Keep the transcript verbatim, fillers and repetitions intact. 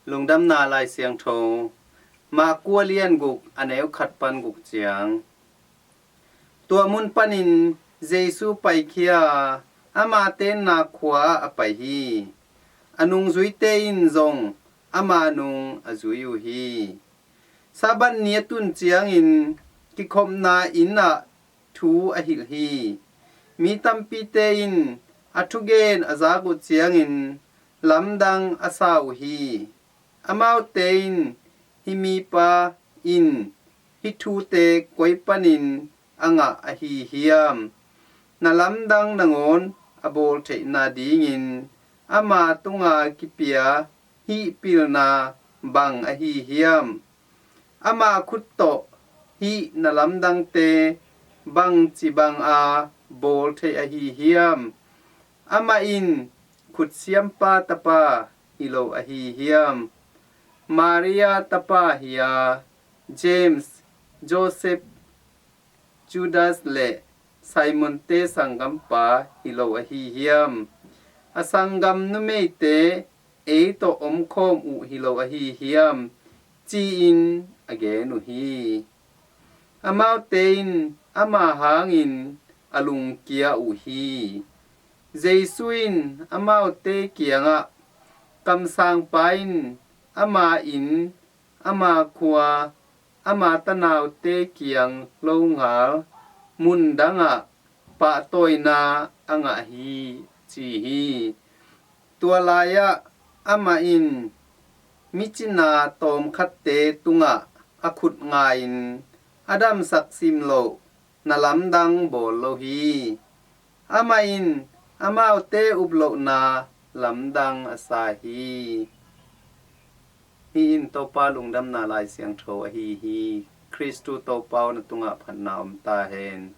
Lungdamna Lai Siangtho, Mark a lian guk, a neu khat pan guk ciang. Tua mun panin Jesu paikhia a, ama tenna khua ah a pai hi. A nungzuite in zong ama nung a zui uh hi. Sabbath ni a tun ciangin kikhopna inn ah thu a hilh hi. Mi tampite in a thugen a zak uh ciangin lamdang a sa uh hi. Amaute in, "Hih mipa in hih thute koi panin a ngah ahi hiam? Na lamdang nangawn a bawl theihna dingin ama tunga kipia hih pilna bang ahi hiam? Ama khut tawh hih na lamdangte bangci banga bawl thei ahi hiam? Amah in khutsiampa tapa hi lo ahi hiam? Maria tapa hi a, James, Joseph, Judas le Simon-te sanggampa hi lo ahi hiam? A sanggam numeite ei tawh omkhawm uh hi lo ahi hiam?" ci-in a gen uh hi. Amaute in ama hangin a lungkia uh hi. Jesu in amaute kiangah, "Kamsangpa in ama inn, ama khua, ama tanaute kiang longal mun dangah pahtawina a ngah hi," ci hi. Tua lai-ah amah in mi cina tawmkhatte tungah a khut nga-in a damsak simloh na lamdang bawl lo hi. Amah in amaute uplohna lamdang a sa hi. Hih in Topa Lungdamna Lai Siangtho ahi hi. Khristu Topa aw, na tungah phatna om ta hen.